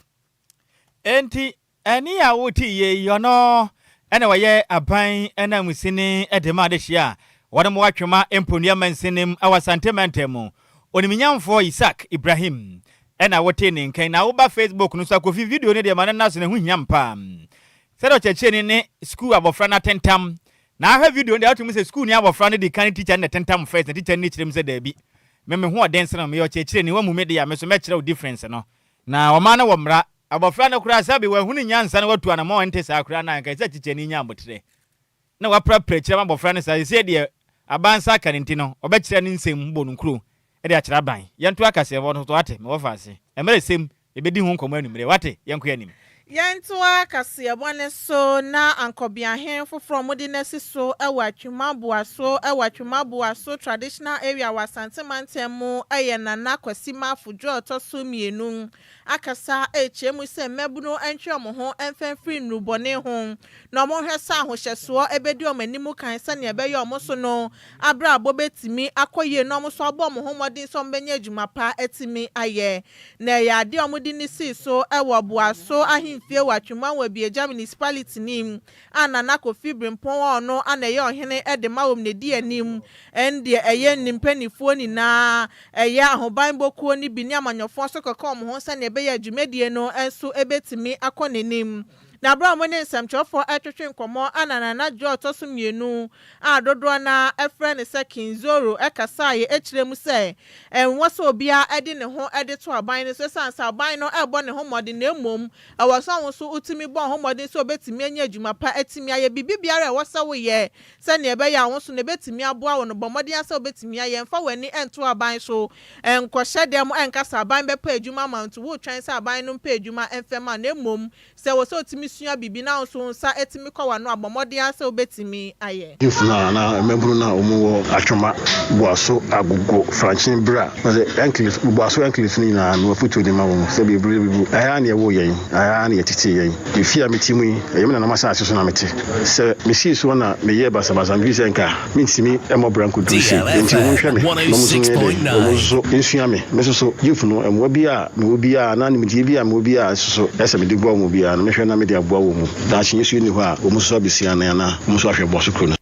Enti ɛnne a wote yie yi, ɔno na ɔyɛ aban ananmusini de ma adehyeɛ a wɔnom wɔ Atwema Mponua mansinim wɔ Asante mantam mu. Onimnyamfoɔ Isaac Ibrahim na wotee ne nka yi. Na woba Facebook no so a, Kofi video no deɛ ma no nna so na ɛho hia mpa. Sɛdeɛ ɔkyerɛkyerɛni ne sukuu abɔfra no atentam. Na ahwɛ video no deɛ wotumi sɛ sukuuni abɔfra no di kan ne tikya no na ɛtentam first na tikya no kyerɛ mu sɛ daabi me me ho ɔden sene wo meyɛ ɔkyerɛkyerɛni woamu me deɛ a me so mɛkyerɛ wo difference no. Na ɔman no wɔ mmara. Abɔfra no koraa sɛbe wahunu nyansa na watu anamɔn a ɛnte saa koraa no a anka ɛsɛ sɛ tikyani nya aboterɛ na waprapra akyire ama abɔfra no saa. Seesei deɛ aban nsa aka no nti no, ɔbɛkyerɛ ne nsɛm bɔ no nkuro de akyerɛ aban. Yɛnto akaseɛbɔ no so, wate? Mewɔ faase. Mmerɛ sɛm, yɛbɛdi ho nkɔmmɔ anwummerɛ, wate? Yɛnkɔ anim. Yɛntoa kaseɛbɔ no so na Ankɔbeahen foforɔ a wɔde no asi so wɔ Atwima-Boaso wɔ Atwima-Boaso Traditional Area wɔ Asante Mantam mu yɛ Nana Kwasi Marfo Dwo a ɔtɔ so mmienu akasa rekyerɛ mu sɛ mmabunu ntwe wɔn ho mfa mfiri nnurubɔne ho na wɔnhwɛ sɛ ahohyɛsoɔ bɛdi wɔn anim kan sɛdeɛ ɛbɛyɛ wɔn nso no abrabɔ bɛtumi akɔ yie na wɔn nso abɔ wɔn ho mmɔden sɛ wɔbɛnya adwuma pa atumi ayɛ. Na ɛyɛ adeɛ a wɔde no sii so wɔ Boaso ahemfie wɔ Atwima Nwabiagya Municipality no mu a Nana Kofi Brempong a ɔno na ɛyɛ ɔhene de ma wɔn na ɛdi anim. Ɛndeɛ ɛyɛ ne mpaninfoɔ nyinaa, ɛyɛ ahobanbɔ kuo no bi ne amanyɔfoɔ nso kɔka wɔn ho sɛdeɛ ɛbɛyɛ a dwumadie no nso bɛtumi akɔ n'anim. Na berɛ a wɔne nsɛmtwerɛfoɔ retwetwe nkɔmmɔ a na Nana Dwoa a ɔtɔ so mmienu a dodoɔ no ara frɛ no sɛ King Zoro kasaeɛ kyerɛɛ mu sɛ ɛnwɔ sɛ obiara de ne ho de to aban no so ɛsiane sɛ aban no rebɔ ne ho mmɔden na mmom Ɛwɔ sɛ wo nso wutumi bɔ wo ho mmɔden sɛ wubetumi anya adwuma pa atumi ayɛ. Biribi biara a ɛwɔ sɛ woyɛ sɛnea ɛbɛyɛ a wo nso no ebetumi aboa wo no, bɔ mmɔden ara sɛ wubetumi ayɛ. Mfa w'ani nto aban so. Nkɔhyɛ dɛm nka sɛ aban bɛpɛ adwuma ama wo nti woretwɛn sɛ aban no mpɛ adwuma mfa mma wo, na mmom sɛ ɛwɔ sɛ wutumi sua biribi na wo nso wo nsa atumi kɔ w'ano a, bɔ mmɔden ara sɛ wubetumi ayɛ. Youth no a anaa mmabunu no a wɔn wɔ Atwoma, Boaso, Agogo, Frankyen, Bra, ɔsɛ Enclave, Boaso Enclave no nyinaa mewɔ afotuo de ma wɔn sɛ bebree bebu ɛha ara na yɛwoo yɛn, ɛha ara na yɛtetee yɛn. Me fie a mete mu yi, ɛyɛ me nananom asase so na mete. Sɛ mesii soɔ na meyɛɛ basabasa mefiri sɛ nka mentumi mmɔ bra nkɔduru sei. Enti wɔn nhwɛ me na wɔn nso nyɛ dɛn? Wɔn nso nsua me. Me nso so, youth no, mmoa bi a mewɔ biara anaa nimdeɛ bi a mewɔ biara nso so ɛsɛ mede boa wɔn biara no, mɛhwɛ na mede aboa wɔn mu. Daakye nso nni hɔ a wɔn nso abɛsi anan anaa wɔn nso ahwɛ Boaso kuro no.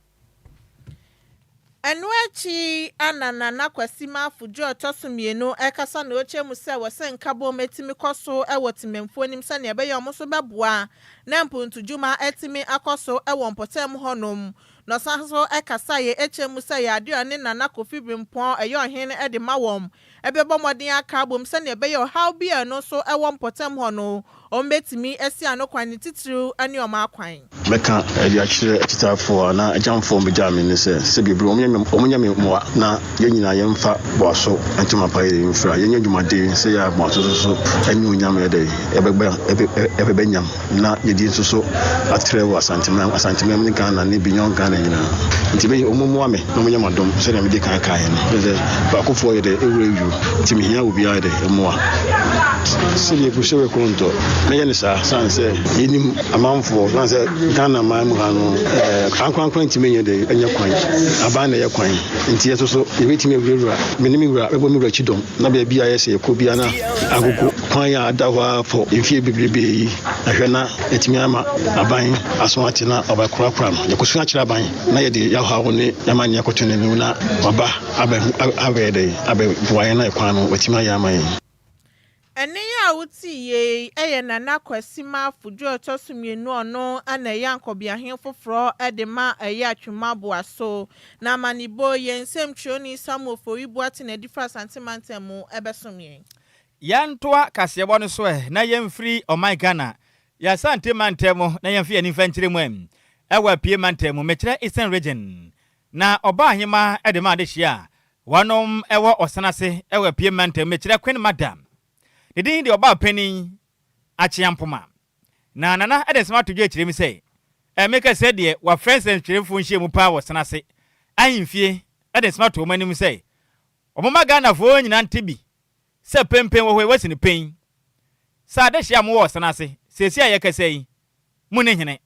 Ɛno akyi na Nana Kwasi Marfo Dwo a ɔtɔ so mmienu rekasa na ɔkyerɛ mu sɛ wɔ sɛ nkabom tumi kɔ so wɔ temamfuo anim sɛnea ɛbɛyɛ wɔn nso bɛboa na mpuntudwuma atumi akɔ so wɔ mpɔtam hɔnom. Na ɔsan nso kasaeɛ kyerɛ mu sɛ ɛyɛ adeɛ a ɔne Nana Kofi Brempɔn ɛyɛ ɔhene de ma wɔn bɛbɔ mmɔden aka abom sɛnea ɛbɛyɛ ɔhaw bi a ɛno nso wɔ mpɔtam hɔ no, wɔbɛtumi asi ano kwan, ne titiriw ne wɔn akwan. Mɛka de akyerɛ akyitaafoɔ anaa agyamfoɔ a wɔbɛgyaa me ne sɛ, sɛ biribi wɔnyɛ me mmoa na yɛn nyinaa yɛmfa Boaso ntoma pa yɛ mfira, yɛnyɛ adwumaden sɛ yɛ a Boaso nso so animuonyam yɛ dɛn ɛbɛba nyam. Na yɛdi nso so atrɛ wɔ Asanteman, Asanteman ne Ghana ne beyond Ghana nyinaa. Nti me wɔn mmoa me na wɔnyɛ m'adom sɛdeɛ mede kan kaeɛ no. Kyerɛ sɛ baakofoɔ yɛ dɛ ɛwura ayuo nti mehia obiara yɛ dɛ mmoa. Sɛdeɛ ɛgu sɛ wɛkɔ ntɔ mɛyɛ no saa sane sɛ yɛnim amanfoɔ sane sɛ Ghana man mu ha no ɛɛ ankorankora ntumi nyɛ dɛ ɛnyɛ kwan aban na ɛyɛ kwan nti yɛ nso so yɛbɛtumi awurawura me ne me wura bɛbɔ me wura kyidɔm na baabi a yɛ sɛ yɛkɔ biara na agogo Kwan a ada hɔ ara fɔ mfeɛ bebrebe yi na hwɛ na atumi ama aban aso ate na ɔbɛkorakora no. Yɛkɔsu akyerɛ aban na yɛde yɛn haw ne yɛn amanneɛ akɔto n'anim na waba abɛyɛ dɛn abɛboa yɛn na kwan no watumi ayɛ ama yɛn. Ɛnne yi a wote yei yɛ Nana Kwasi Marfo dwo a ɔtɔ so mmienu a ɔno na ɛyɛ Ankɔbeahene foforɔ de ma ɛyɛ Atwima Boaso. Na amanebɔ yi, yɛn nsɛmtwerɛni Samuel Ofori Boateng Adifra Asante Mantam mu bɛsom yɛn. Yɛntoa kaseɛbɔ no so ɛ na yɛmfiri ɔman Ghana, yɛn Asante mantam mu na yɛmfa yɛn ani mfa nkyerɛ mu ɛ ɛwɔ Apue mantam mu, mekyerɛ Eastern Region, na Ɔbaahemaa de ma adehyeɛ a wɔnom wɔ ɔsan ase wɔ Apue mantam, mekyerɛ Queen Madam. Ne din de Ɔbaapanin Akyeampoma. Na Nana de nsɛm ato dwa akyerɛ mu sɛ, ɛ meka sɛ deɛ wɔafrɛ nsɛntwerɛfoɔ nhyiamu paa wɔ ɔsan ase ahemfie de nsɛm ato wɔn anim sɛ wɔmma Ghanafoɔ nyinaa nte bi Sɛ penpen wɔ hɔ yi, wɔasi no pen sɛ adehye a mowɔ ɔsan ase seesei a yɛrekasa yi mu ne hene.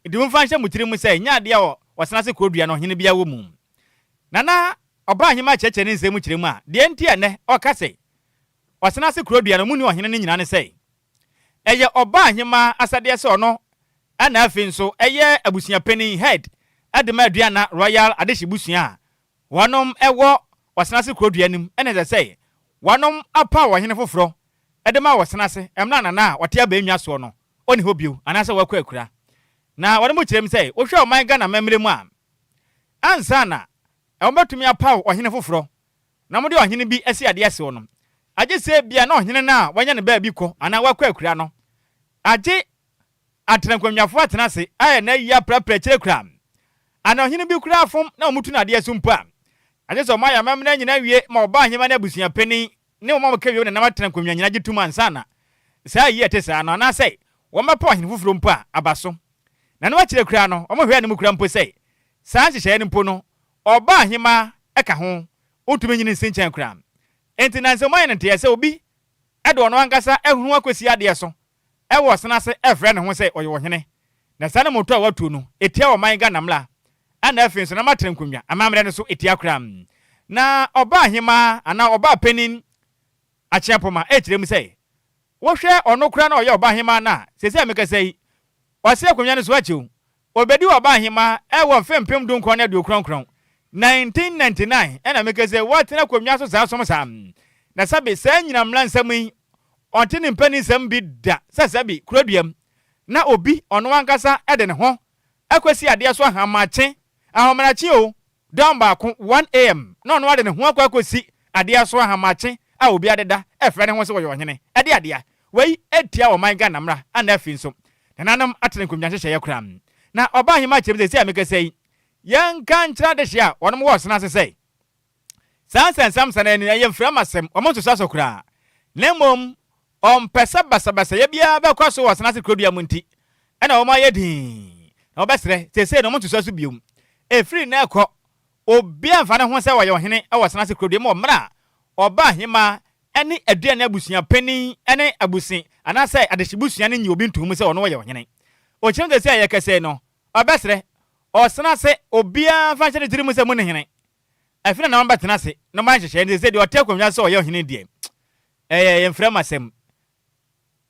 Enti momfa nhyɛ mo tirim sɛ ɛnyɛ ade a ɔsan ase kurodua no ɔhene biara wɔ mu. Na na ɔbaahemaa kyerɛkyerɛ ne nsɛm mu kyerɛ mu a, deɛ enti a nnɛ ɔka sɛ ɔsan ase kurodua no munni ɔhene no nyinaa ne sɛ, Ɛyɛ ɔbaahemaa asɛdeɛ sɛ ɔno ɛna afei nso ɛyɛ abusuapanin, head, de ma Aduana Royal Adehye busua a wɔnom wɔ Ɔsenase kurodua no mu ɛna ɛsɛ sɛ wɔnom apaw ɔhene foforɔ de ma Ɔsenase mmerɛ a Nana a ɔte abɛnnwa soɔ no ɔnni hɔ bio anaasɛ wakɔ akura. Na wɔnom kyerɛ mu sɛ wohwɛ ɔman Ghana amammerɛ mu a ansa na wɔbɛtumi apaw ɔhene foforɔ na wɔde ɔhene bi asi adeɛ soɔ no agye sɛ ebia na ɔhene no a wanya ne baabi kɔ anaa wakɔ akura no agye Atenankonnwafo atena ase ayɛ n'ayi aprapra akyire koraa. Ana ɔhene bi koraa fom na wɔtu no adeɛ so mpo a, agye sɛ wɔayɛ amammerɛ nyinaa wie ma ɔba ahemmaa ne abusua panin ne wɔn a wɔka wiem nenam atenankonnwa nyinaa gye tom ansa na saa ayi a ɛte saa no anaasɛ wɔbɛpaw ɔhene foforɔ mpo a aba so. Na ɛno akyire koraa no, wɔhwɛ anim koraa mpo sɛ saa nhyehyɛeɛ no mpo no, ɔba ahemmaa ka ho, wontumi nyi no nsi nkyɛn koraa. Enti nnansa mu ayɛ no nteɛ sɛ obi de ɔno ankasa ahunu akɔsi adeɛ so wɔ ɔsene ase refrɛ ne ho sɛ ɔyɛ ɔhene, na saa anammɔntuo a watuo no, ɛtia ɔman Ghana mmara, ɛna afei nso na matena nkonnwa amammerɛ no so ɛtia koraa. Na ɔbaa hemaa anaa ɔbaa panin Akyeampoma rekyerɛ mu sɛ, wohwɛ ɔno koraa na ɔyɛ ɔbaa hemaa no a, seesei a mekasa yi, wase akonnwa no so akyɛ o, Ɔbɛdii ɔbaahemaa wɔ mfe 1999, 1999, ɛna meka sɛ watena akonnwa so saa som saa. Na sɛbe saa nyina mmra nsɛm yi, ɔnte ne mpanin nsɛm bi da sɛ sɛbe kuroduam na obi ɔno ankasa de ne ho akɔsi adeɛ so ahamakye, ahomakye o, Dɔn baako, 1 AM, na ɔno ara de ne ho akɔ akɔsi adeɛ so ahamakye a obi adeda ɛfrɛ ne ho sɛ ɔyɛ ɔhene. Ɛde adeɛ wei tia ɔman Ghana mmara ana afei nso nananom atene nkonnwa nhyehyɛeɛ koraa. Na ɔbaa ahemmaa kyerɛ mu sɛ seesei a mekasa yi yɛnka nkyerɛ adehyeɛ a wɔnom wɔ ɔsene ase sɛ saa nsɛnsamsa no ani ɛyɛ mfiramasɛm, wɔn nsosɔ so koraa na mmom Ɔmpɛ sɛ basabasayɛ biara bɛkɔ so wɔ Asenase kurodua mu nti na wɔayɛ dinn, na wɔbɛsrɛ, seesei no wɔntosoa so bio. Ɛfiri nnɛ rekɔ, obiara mfa ne ho sɛ ɔyɛ ɔhene wɔ Asenase kurodua mu wɔ mmerɛ a ɔba ahemmaa ne aduane abusua panin ne abuse anaasɛ adehyebusua no nnye obi ntoo mu sɛ ɔno ɔyɛ ɔhene. Ɔkyerɛ mu seesei a yɛrekasa yi no, ɔbɛsrɛ, Ɔsenase, obiara mfa nhyɛ ne tiri mu sɛ mone hene. Afei na na wɔbɛtena ase na wɔayɛ nhyehyɛe no. Seesei deɛ ɔte akonnwa so sɛ ɔyɛ ɔhene deɛ, ɛyɛ yɛn mfrɛ mu asɛm.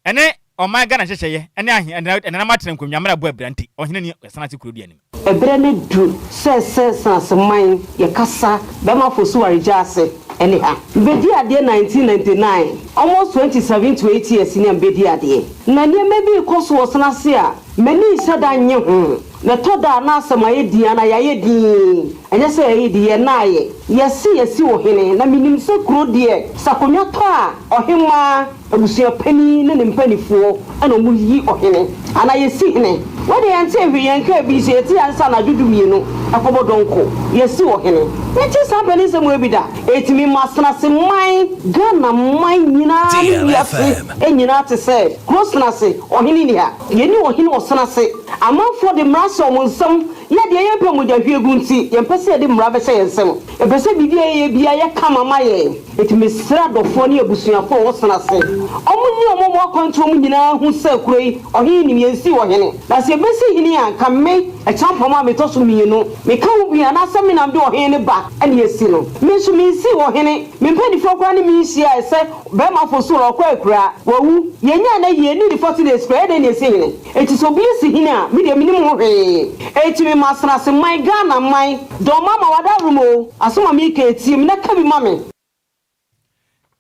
Ɛne ɔman Ghana nhyehyɛeɛ ne ahe ɛnenam atena nkonnwa mmara bɔ abira nti, ɔhene ni ɔsan ase kuro dua no mu. Ɛberɛ no adu sɛ sɛ Saseman yɛ kasa bɛma Fosuware gya ase ɛne ha. Mebɛdii adeɛ 1999, almost 27 to 8 years ni a mebɛdii adeɛ. Na nneɛma bi rekɔ so wɔ Senase a m'ani nhyɛ da nnye ho. Na ɛtɔ da a na asɛm ayɛ dinn anaa yɛayɛ dinn, ɛnyɛ sɛ yɛayɛ dinn, yɛnnaeɛ. Yɛse yɛasi ɔhene, na menim sɛ kuro deɛ, sɛ akonnwa tɔ a, ɔhemmaa, abusua panin ne ne mpanimfoɔ na wɔyi ɔhene, anaa yɛsi hene. Wei deɛ yɛntee hwee, yɛnkaa bi, sɛ yɛte ansa anadwo dumienu ɛkɔbɔ dɔnko, yɛasi ɔhene. Mentee saa mpaninsɛm wei bi da. Ɛtumi ma Senase man, Ghana man nyinaa ne wiase nyinaa te sɛ kuro Senase, ɔhene nni ha. Yɛnni ɔhene wɔ Senase. Amanfoɔ de mmara hyɛ wɔn nsam yɛ deɛ yɛmpɛ mogyahwiegu nti, yɛmpɛ sɛ yɛde mmara bɛhyɛ yɛn nsam. Yɛpɛ sɛ biribi a yɛyɛ biara yɛ kama ma yɛn. Enti mesrɛ adɔfoɔ ne abusuafoɔ a wɔwɔ Senase, wɔn ne wɔn a wɔwɔ akwantuo mu nyinaa hu sɛ kuro yi, ɔhene nnim, yɛnsii ɔhene. Na sɛ yɛbɛsi hene a, anka me, Acheampong a metɔ so mmienu, meka ho bi anaasɛ me na mede ɔhene no ba na yɛasi no. Me nso mensii ɔhene. Me mpanimfoɔ koraa ne me nhyiaeɛ sɛ barima Fosuo ɔkɔ akuraa, wawu. Yɛnyaa no ayie, ɛnnii 40 days koraa, ɛyɛ dɛn na yɛsi hene? Enti sɛ obi asi hene a, me deɛ mennim ho hwee. Enti me ma Asenase man, Ghana man, dɔn mama w'adaworoma o, asɛm a mereka yi tie me na ka bi ma me.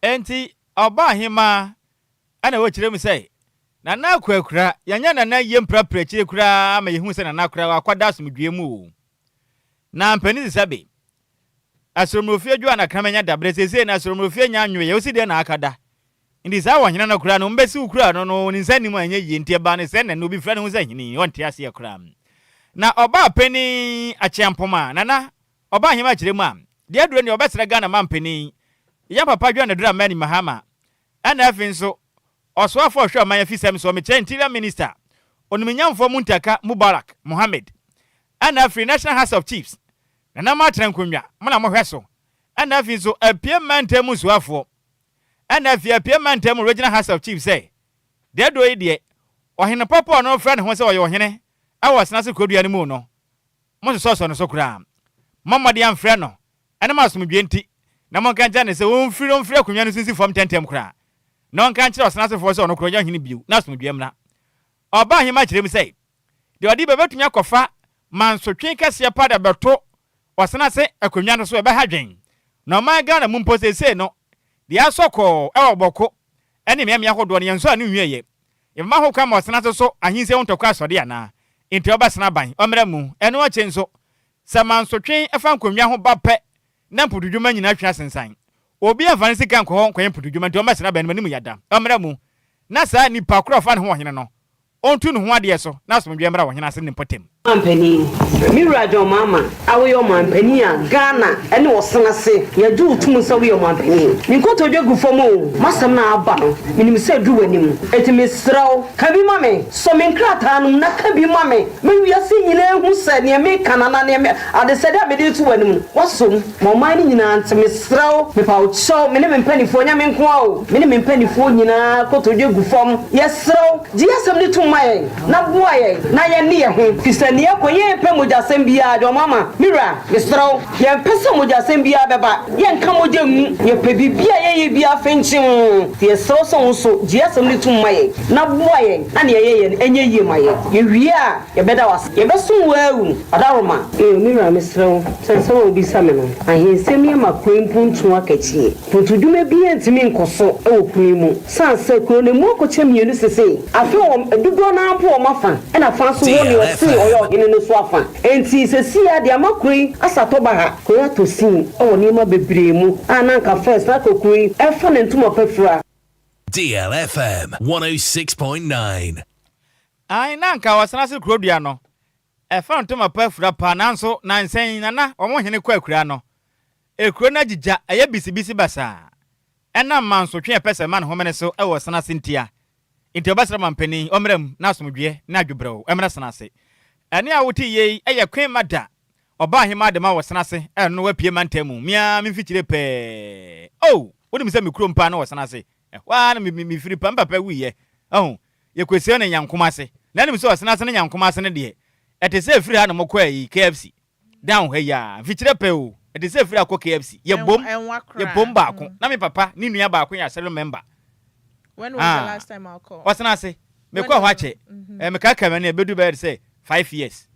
Enti ɔbaahemaa na ɔkyerɛ mu sɛ, Nana Akuakura, yɛanyɛ Nana yie mprapra akyire koraa ma yɛhuu sɛ Nana koraa wakɔda asomdwoeɛ mu o. Na mpanin sesa be. Asorɔmurofie dwo a na kraman nya dabrɛ, seesei no asorɔmurofie nya nwoeɛ, wosi dɛn na aka da? Nti saa ɔhene no koraa no, wɔbɛsi wo kura no no, ne nsa nni mu a ɛnyɛ yie, nti ɛbaa no sɛ nnɛ no obi frɛ ne ho sɛ hene yi, ɔnte aseɛ koraa. Na ɔbaa panin Akyeampoma, Nana, ɔbaa ahema kyerɛ mu a, deɛ aduro nie, ɔbɛsrɛ Ghana manpanin, yɛn papa John Dramani Mahama, ɛna afei nso ɔsoafoɔ a ɔhwɛ ɔman afisɛm soɔ, mekyerɛ Interior Minister, Onimnyamfoɔ Muntaka Mubarak Mohammed, ɛna afei National House of Chiefs, Nana Moatena Nkonnwa, mo na mohwɛ so, ɛna afei nso Apue Mantam mu soafoɔ, Ɛnna afei apue mantam mu Regional House of Chiefs sɛ, Deɛ aduro yi deɛ, ɔhene pɔpɔ a ɔno frɛ ne ho sɛ ɔyɛ ɔhene wɔ Asenase kurodua no mu no, monsosɔsosɔ ne so koraa. Mommɔ mmɔden amfrɛ no ɛnam asomdwoeɛ nti, na monka nkyerɛ no sɛ ɔmfiri ɔmfiri akonnwa no so nsi fam ntɛmntɛm koraa. na ɔnka nkyerɛ ɔsenasefoɔ sɛ ɔno koraa ɔnyɛ ɔhene bio na asomdwoeɛ mmra. Ɔbaahemaa kyerɛ mu sɛ, deɛ ɔde ba bɛtumi akɔfa mansotwe kɛseɛ pa de abɛto ɔsenase akonnwa no so, ɛbɛha dwen. Na ɔman Ghana mu mpo seesei no, deɛ asɔ kɔɔ wɔ Bɔko ne mmeammea ahodoɔ no, yɛnsɔɔ ano nwieeɛ. Yɛbɛma ho kwan ma ɔsenase so ahensie ho ntɔkwa asɔre anaa? Enti ɔbɛsena aban, ɔmmra mu. Ɛno akyi nso, sɛ mansotwe fa nkonnwa ho ba pɛ na mpotudwuma nyinaa twe asensan. Obiara mfa ne sika nkɔ hɔ nkɔyɛ mpotudwuma nti ɔmmɛsena aban no mu, anim yɛ da. Ɔmmra mu na saa nipa koro a ɔfa ne ho ɔhene no, ɔntu ne ho adeɛ so na asomdwoeɛ mmra ɔhene ase ne ne mpɔtam. Ɔmanpanin, me wura John Mahama a woyɛ ɔmanpanin a Ghana ne ɔsene ase yɛgye wo tom sɛ woyɛ ɔmanpanin. Me nkotodwe gu fam o, m'asɛm no a aba no menim sɛ aduru w'anim enti mesrɛ wo ka bi ma me, sɔ me nkrataa no mu na ka bi ma me ma wiase nyinaa nhu sɛ neɛ meka no anaa neɛ me adesɛdeɛ a mede reto w'anim no woasɔ mu ma ɔman no nyinaa nte. Mesrɛ wo, mepa wo kyɛw, me ne me mpanimfoɔ, ɛnyɛ me nko ara o, me ne me mpanimfoɔ nyinaa kotodwe gu fam, yɛsrɛ wo, gye yɛn asɛm no tom ma yɛn, na boa yɛn na yɛnne yɛn ho, firi sɛ nea ɛrekɔ, yɛmpɛ mogyasɛm biara, deɛ ɔma me wura, mesrɛ wo, yɛmpɛ sɛ mogyasɛm biara bɛba, yɛnka mogya ngu, yɛpɛ biribi a yɛyɛ biara fenkyem, nti yɛsrɛ wo sɛ wo nso, gye yɛn asɛm no tom ma yɛn, na boa yɛn na nea yɛyɛ no nyɛ yie ma yɛn. Yɛwie a, yɛbɛda wo ase. Yɛbɛsom wo awu, Ɔdaworoma. Eo, me wura, mesrɛ wo, sɛ nsɛm a wobisa me no, ahensɛm yi ama kuro yi mpontuo akakyie. Mpontodwuma biara ntumi nkɔ so wɔ kuro yi mu, sane sɛ kuro no emu akɔkyɛ mmienu sesei. Afe wɔ dodoɔ no ara mpo wɔn afa, ɛna fa nso wɔ nea ɔse ɔyɛ ɔhene no nso afa. Enti sesei ara deɛ ama kuro yi asa atɔ baha. Kuro yi atɔ sin wɔ nneɛma bebree mu a na anka first na anka kuro yi ɛfa ne ntoma pa fira. DLFM 106.9. Aane, na anka wɔsane ase kuro dua no, ɛfa ntoma pa afura paa, nanso nansa yi Nana wɔn hene kɔ akuraa no, ekuro no agyigya, ɛyɛ bisibisi basaa, ɛnam mansotwe a ɛpɛ sɛ ɛma ne homene so wɔ sene ase ntia. Nti ɔbɛsrɛ mampanin ɔmmra mu na asomdwoeɛ ne adwobrɛw mmra sene ase. Ɛnne a wote yei yɛ Queen Mother, ɔbaa hemaa dema wɔ sene ase, ɛno no wapue mantam mu, me ara me mfikyire pɛɛ. Oh! Wonim sɛ me kurom paa ne wɔ sene ase, ɛhɔ ara na me mefiri paa, me papa wuiɛ, wahu, Yɛkɔsiee no Nyankom ase. Na nim sɛ ɔsena ase ne Nyankom ase no deɛ, ɛte sɛ ɛfiri ha na mokɔ ayi, KFC, down ha yi ara. Mfikyire pɛ o, ɛte sɛ ɛfiri ha kɔ KFC. Yɛbom, Ɛnwa koraa. yɛbom baako. Na me papa ne nua baako yɛ asɛre member. When was the Ah, last time a wokɔɔ? ɔsena ase. When Mekɔɔ hɔ was akyɛ. Eh, mekaakae m'ani a, ɛbɛdu bɛyɛ te sɛ 5 years.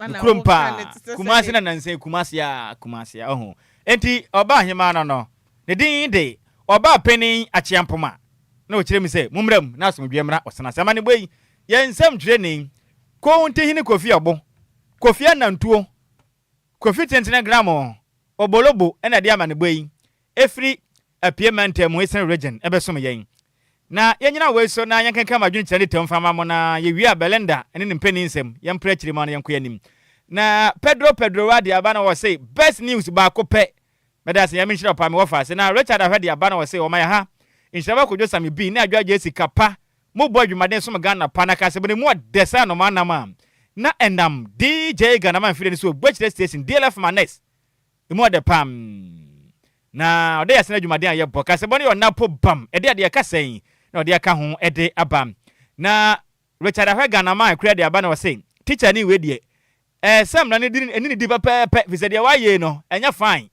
Me Ana kurom woka paa. no te sɛ Kumasi sɛdeɛ na nansa yi, Kumasi a, Kumasi a, ɔho. Enti ɔbaa hemaa no no, ne din de Ɔbaa Panin Akyeampoma. Na ɔkyerɛ mu sɛ, Mommra mu na asomdwoeɛ mmra ɔsena ase. Amanebɔ yi, yɛn nsɛmtwerɛni, Kontihene Kofi Ɔbo, Kofi Anantuo, Kofi Tentene Gramo, Obolobo na ɛde amanebɔ yi ɛfiri Apue Mantam mu, Eastern Region, bɛsom yɛn. Na yɛnnyina wei so na yɛnkenkan mo adwenkyerɛ ne tam mfa mma mo na yɛwie a Belinda ne ne mpanin nsɛm, yɛmpere akyiri ma no yɛnkɔ yɛn anim. Na Pedro Pedroa de aba na ɔse, Best news baako pɛ Meda ase Nyame nhyira wo paa me wɔfa ase na Richard Ahwɛ de aba na ɔse ɔma yɛ ha nhyira ba Kojo Sammy B ne Adwoa Gyesi ka pa mo bɔ adwumaden som Ghana pa na kasɛbɔ no mu ɔdɛ sɛ anomaa nam a na ɛnam DJ Ghana man fidie no so Ogbekyerɛ station DLF Manes emu ɔdɛ pam na ɔdɛ yɛsene adwumaden a yɛbɔ kasɛbɔ no yɛ ɔna po bam ɛde adeɛ ɛka sɛn na ɔde aka ho ɛde aba na Richard Ahwɛ Ghana man kura de aba na ɔse teacher ni wei deɛ Ɛɛ sɛ mmara no di ne ne di pɛpɛɛpɛ efisɛ deɛ wayɛ yi no ɛnyɛ fine.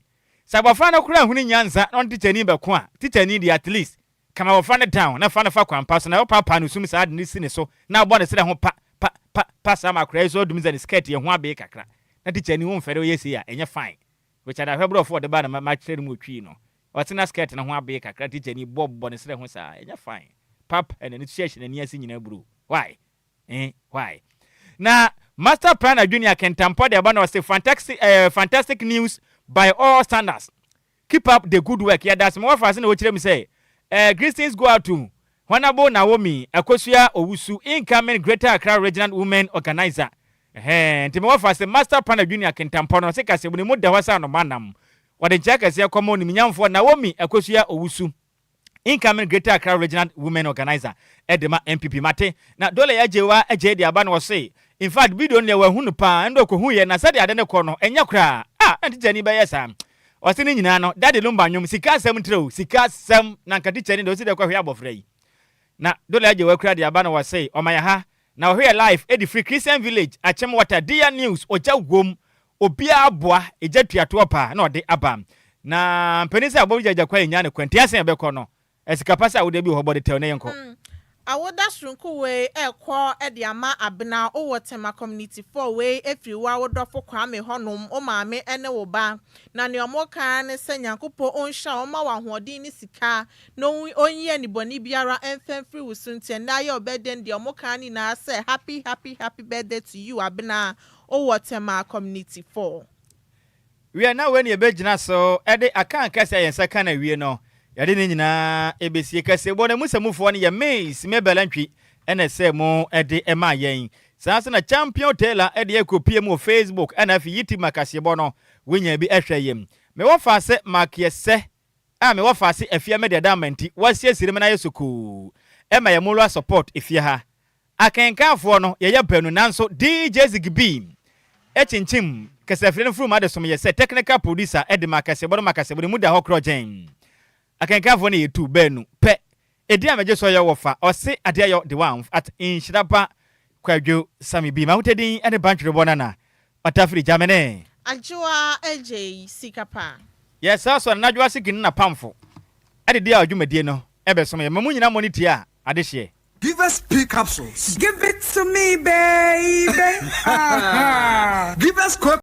Sɛ abɔfra no koraa nhunu nyansa na ɔne tikyani bɛko a, tikyani deɛ at least calm abɔfra no down na fa no fa kwan pa so na wopaapaa no sum saa de no si ne so na abɔ ne serɛ ho pa pa pa pa saa ma akwadaa yi so adum sɛ ne skirt yɛ ho abee kakra na tikyani wo mfɛre woyɛ sei a ɛnyɛ fine. Richard Ahwɛ borɔfo a ɔde baa na makyerɛ no mu otwii no ɔte na skirt no ho abee kakra tikyani bɔ bɔ ne serɛ ho saa ɛnyɛ fine pap ɛna ne hyɛhyɛ n'ani ase nyinaa bruu why? Eh, why? Na Master Planner Junior Kentampɔ de aba na ɔse fantastic, eh, fantastic news by all standards. Keep up the good work. Yɛda ase ma wɔfa ase na wɔkyerɛ mu sɛ eh, greetings go out to Honorable Naomi Akosua Owusu, incoming Greater Accra Regional Women Organizer. Ɛhɛn, nti ma wɔfa ase Master Planner Junior Kentampɔ no ɔse kasɛmu no mu da hɔ sɛ anoma nam. Wɔde nkyɛ akɛseɛ kɔma onimnyamfoɔ Naomi Akosua Owusu, Incoming Greater Accra Regional Women Organizer de ma NPP. Mate na Dole Agyewa Agyei de aba na ɔse in fact video no deɛ wahu no paa ɛnde ɔkɔhu yɛ na sɛdeɛ ade no kɔ no ɛnyɛ koraa ah na tikyani bɛyɛ saa ɔse ne nyinaa no Daddy Lumba nwom sika asɛm ntrɛ o sika asɛm na nka tikyani deɛ ɔsi dɛ kɔhwɛ abɔfra yi na Dole Agyewa kura de aba na ɔse ɔma yɛ ha na ɔhwɛ yɛ live ɛde firi Christian Village Akyem Water Dear News ɔgya wom obiara boa egya tuatoɔ paa na ɔde aba na mpanin sɛ abɔ gyagya kwa enya ne kwanti asen ɛbɛkɔ no. Sika pa sɛ awoda bi wɔ hɔ bɔ de tɛw na yɛnkɔ. Awoda soronko wei ɛkɔ de ama Abena wowɔ Tema Community 4. Wei efiri wo awodɔfo Kwame hɔnom, wo maame ne wo ba. Na nea ɔmo ka ne sɛ Nyankopɔn ɔnhyira ɔma wɔ ahoɔden ne sika na ɔnyi anibɔne biara ɛmfɛn firi wo so. Nti ɛnɛ ayɛ ɔbɛden deɛ ɔmo ka nyinaa sɛ happy, happy, happy birthday to you, Abena wowɔ Tema Community 4. Wie na wei ne yɛbɛgyina so ɛde aka nkɛsɛ a yɛn nsa ka na wie no, yɛde ne nyinaa ɛbɛsie kɛseɛ bɔ no mu. Sɛmufoɔ no yɛ Miss Mabel Antwi ɛna ɛsɛ mu ɛde ɛma yɛn saa nso na Champion Taylor ɛde ɛkɔpie mu wɔ Facebook ɛna afei YouTube ma kaseɛbɔ no wonya bi ɛhwɛ yɛm. Mewɔ fa sɛ makeɛsɛ a mewɔ fa se afie mɛde ɛda ama nti wasiesie mu no ayɛ sokoo ɛma yɛ moral support efie ha. Akenkanfoɔ no yɛyɛ baanu, nanso DJ Zigby ɛkyinkyim kɛsɛfiri no furu mu adesom yɛ sɛ technical producer ɛde ma akɛseɛbɔ no ma akɛseɛbɔ no mu da hɔ korɔ gyɛn. Akenkanfoɔ no yɛ tu baanu pɛ. Ɛdi a mɛgye so yɛ wɔ fa ɔse adeɛ yɛ de one at Nhyiraba Kwadwo Sami bi mahotadin ɛne bantwerebɔ nana ɔtafiri Gyamene. Adwoa Agye Sika Pa. Yɛsaa so anadwo ase gini na pamfo ɛde di a dwumadie no ɛbɛsom yɛ ma mu nyinaa mmɔ ne tie a adehyeɛ. Give us P capsules. Give it to me, baby. Give us Co.